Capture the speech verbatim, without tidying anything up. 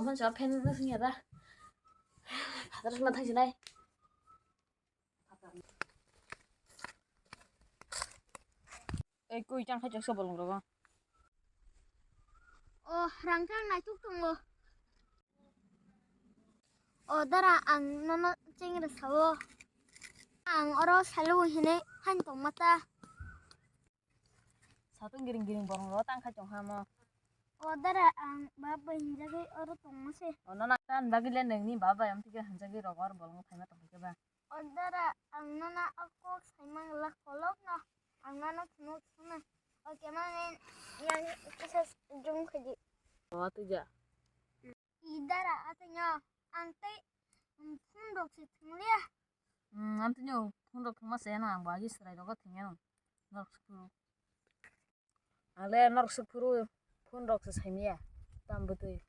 Mansa phen na sing ya da. Phatar sma thang sinai. Ei, koi tang khai choksa bolong rogo. O, rang tang nai tuk tongo. O, dara, ang nono cheng rwsa o. Ang oro salu hine phan tong mata. Satung giring giring borong ro tang khai tong ha mo. O dara, ang baba hinjagwi oro tongma se. O nono tan bagwi le nengni baba yang tike hinjagwi rogo oro bolong phaima tong khe ba. O dara, ang nono a kok saimang la kolok no. Ang nono phunuk suna. O kemang yang kisa jum khaji. O tuja. I dara, atanya ang tei phun rok se thang liya. Hmm, ang tini phun rok thangma se no, ang bo agi srai rogo thangya no. Norok se phuru. Ale norok se phuru phun rok se saimya. Tam bwtwi.